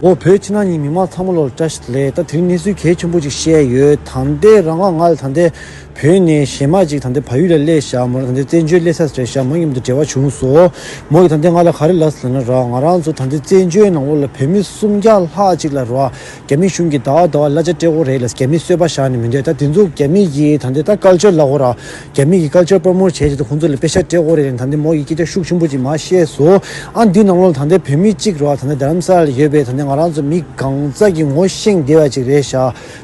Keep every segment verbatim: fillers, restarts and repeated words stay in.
ཨོ། བོད་ཕྱི་ནང་གཉིས་མི་མང་ཚང་མ་ལོ་ལ་བཀྲ་ཤིས་བདེ་ལེགས། ད་དེ་རིང་གནས་ཚུལ་གལ་ཆེན་པོ་ཅིག་བཤད་ཡོད། ད་ལྟའི་རང་ང་ང་ལ་ད་ལྟའི་བོད་ནས་གཞས་མ་ཅིག་ད་ལྟའི་བལ་ཡུལ་ལ་སླེབས་ཤག་མོ་ད་ལྟའི་བཙན་བྱོལ་སླེབས་ས་རེད་ཤག་མོ་གཉིས་མཉམ་དུ་འབྲེལ་བ་བྱུང་སོང་། མོ་གིས་ད་ལྟའི་ང་ལ་ག་རེ་ལབ་ཟེར་ན་ར། ང་རང་ཚོ་ད་ལྟའི་བཙན་བྱོལ་ནང་ལོགས་ལ་བོད་མི་སུམ་བརྒྱ་ལྷག་ཅིག་ལ་ར། རྒྱ་མི་གཞུང་གིས་ཟླ་བ་ཟླ་བ་གླ་ཆ་སྤྲད་ཀྱི་རེད་ལ། རྒྱ་མི་གསོད་པ་བཞག་ནས་མི་འདོད། ད་དེ་ཚོ་རྒྱ་མི་གིས་ད་ལྟའི་ད་ཀལ་ཅར་ལབ་དགོས་ར། རྒྱ་མི་གི་ཀལ་ཅར་པོ་རོ་མོཊ་བྱས་བྱས་ཏེ་ཁོང་ཚོ་ལ་པེ་ཤ་སྤྲད་ཀྱི་རེད་ལབ་ནས་ད་ལྟའི་མོ་ཡིས་སྐད་ཆ་ཤུགས་ཆེན་པོ་ཅིག་མར་བཤད་སོང་། ཨ་འདི་ནང་ལོགས་ད་ལྟའི་བོད་མི་གཅིག་ར། ད་ལྟའི་རྡ་རམ་ས་ལ་ཡོད་པའི་ད་ལྟའི་ང་རང་ཚོ་མི་གང་ཟག་གི་ངོ་ཤེས་བསྡད་པ་ཅིག་རེད་ཤག་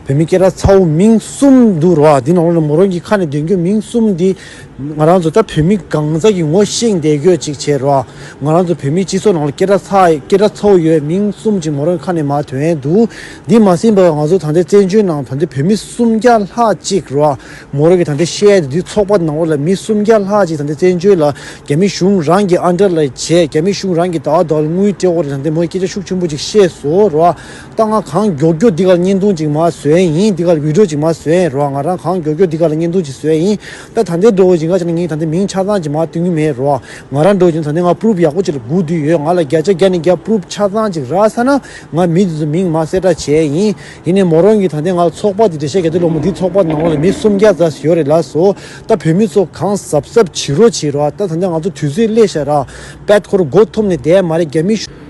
བོད་མི་སྐད་གྲགས་ཚ་བོ་མིང་གསུམ་འདུག་ར། འདི་ནང་ལོགས་ལ་མོ་རང་གི་ཁ་ནས་འདོན་རྒྱུ་མིང་གསུམ་འདི། ང་རང་ཚོ་ད་བོད་མི་གང་ཟག་གི་ངོ་ཤེས་བསྡད་རྒྱུ་ཅིག་བྱས་ར། ང་རང་ཚོ་བོད་མི་སྤྱི་ཚོགས་ནང་ལ་སྐད་གྲགས་ཚ་སྐད་གྲགས་ཚ་བོ་ཡོད་མིང་གསུམ་ཅིག་མོ་རང་ཁ་ནས་མར་ཐོན་འདུག་འདི་མ་ཟད་པར་ང་ཚོ་ད་ལྟའི་བཙན་བྱོལ་ནང་ད་ལྟའི་བོད་མི་སུམ་བརྒྱ་ལྷག་ཅིག་ར། མོ་རང་གིས་ད་ལྟའི་བཤད་ཡ་དེ་འདི་ཚོགས་པ་ནང་ལོགས་ལ་མི་སུམ་བརྒྱ་ལྷག་ཅིག་ད་ལྟའི་བཙན་བྱོལ་ལ་རྒྱ་མི་གཞུང་རང་གི་ཨན་ཌར་ལ་བྱས། རྒྱ་མི་གཞུང་རང་གིས་ཟླ་བ་ཟླ་བ་ལ་དངུལ་སྤྲད་ཀྱི་རེད་ད་ལྟའི་མོ་སྐད་ཆ་ཤུགས་ཆེན་པོ་ཅིག་བཤད་སོང་ར། ད་ང་གང་མགྱོགས་མགྱོགས་འདི་ག་ལ་བརྙན་ཐུང་ཅིག་མར་བཟོས་ཡིན། འདི་ག་ལ་བི་ཌིའོ་ཅིག་མར་བཟོས་ཡིན་ར། ང་རང་གང་མགྱོགས་མགྱོགས་འདི་ག་ལ་བརྙན་ཐུང་ཅིག་བཟོས་ཡིན། ད་ད་ལྟའི་འགྲོ་བ་ཅིག་ང་ཅག་ནི་ངས་ད་ལྟའི་མིང་ཆ་ཚང་ཅིག་མར་སྟོན་གྱི་མེད་ར། ང་རང་འགྲོ་བ་ཅིག་ད་ལྟའི་ང་པུ་རུབ་ཡག་པོ་ཅིག་ལ་སྒུག་བསྡད་ཡོད། ང་ལ་བརྒྱ་ཆ་བརྒྱ་ནས་བརྒྱ་པུ་རུབ་ཆ་ཚང་ཅིག་རག་ཚར་ན་ང་མི་འདི་ཚོ་མིང་མར་གསལ་བསྒྲགས་བྱས་ཡིན། ཡིན་ནའི་མོ་རང་གིས་ད་ལྟའི་ང་ལ་ཚོགས་པ་འདི་འགྲེལ་བཤད་རྒྱག་དུས་ལོ་མོ་འདི་ཚོགས་པ་ནང་ལོགས་ལ་མི་སུམ་བརྒྱ་ཙམ་ཡོད་རེད་ལགས་སོ། ད་བོད་མི་ཚོ་གང་གཟབ་གཟབ་བྱེད་རོགས་བྱེད་རོགས། ད་ད་ལྟའི་ང་ཚོ་དུས་ཚོད་སླེབས་ཤག་ར། དཔེ་ཁོ་རང་མགོ་འཐོམས་ནས་བསྡད་མ་རེད། རྒྱ་མི་ཤུ།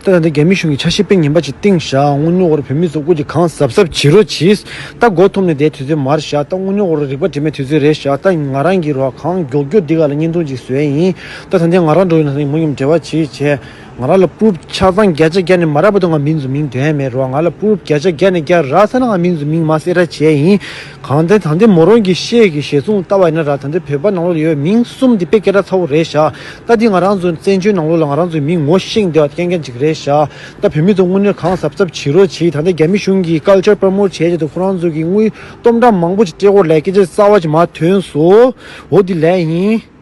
ད་ད་ལྟའི་རྒྱ་མི་གཞུང་གིས་ཆ་ཤས་དཔེ་ངན་པ་ཅིག་བཏིང་ཤག་དངོས་གནས་ཁོ་རང་བོད་མི་ཚོ་སྐུ་མཁྱེན་གང་གཟབ་གཟབ་བྱེད་རོགས་གྱིས། ད་མགོ་འཐོམས་ནས་བསྡད་དུས་ཚོད་མ་རེད་ཤག་ད་དངོས་གནས་ཁོ་རང་རིག་པ་དྲི་མེད་དུས་ཚོད་རེད་ཤག་ད་ང་རང་གིས་རོགས་གང་མགྱོགས་མགྱོགས་འདི་ག་ལ་བརྙན་ཐུང་ཅིག་བཟོས་ཡིན། ད་ད་ལྟའི་ང་རང་འགྲོ་ཡིན་ན་ད་མོ་མཉམ་འབྲེལ་བ་བྱེད་བྱས། ང་རང་ལ་པུ་རུབ་ཆ་ཚང་བརྒྱ་ཆ་བརྒྱ་ནས་མ་རག་བར་དུ་ང་མིང་ཚོ་མིང་འདོན་ཡ་མེད་རོགས། ང་ལ་པུ་རུབ་བརྒྱ་ཆ་བརྒྱ་ནས་བརྒྱ་རག་ཚར་ན་ང་མིང་ཚོ་མིང་མར་གསལ་བསྒྲགས་བྱས་ཡིན། གང་ལྟར་ད་ལྟའི་མོ་རང་གིས་བཤད་ཀྱི་ཞེ་ཚུང་ལྟ་བ་ཡིན་ན་ར། ད་ལྟའི་བོད་པ་ནང་ལོགས་ལ་ཡོད་མིང་གསུམ་འདི་དཔེ་སྐད་གྲགས་ཚ་བོ་རེད་ཤག་ད་འདི་ང་རང་ཚོ་བཙན་བྱོལ་ནང་ལོགས་ལ་ང་རང་ཚོའི་མིང་ངོ་ཤེས་བསྡད་པ་རྐྱང་རྐྱང་ཅིག་རེད་ཤག་ད་བོད་མི་ཚོ་དངོས་གནས་གང་གཟབ་གཟབ་བྱེད་རོགས་གྱིས། ད་ལྟའི་རྒྱ་མི་གཞུང་གིས་ཀལ་ཅར་པོ་རོ་མོཊ་བྱས་བྱས་ཏེ་ཁོ་རང་ཚོ་གིས་དངུལ་སྟོང་ཕྲག་མང་པོ་ཅིག་སྤྲད་ཀྱི་ཡོད་ལབ་སྐད་ཆ་གསར་པ་ཅིག་མར་ཐོན་སོང་། འོ་འདི་ལབ་ཡིན།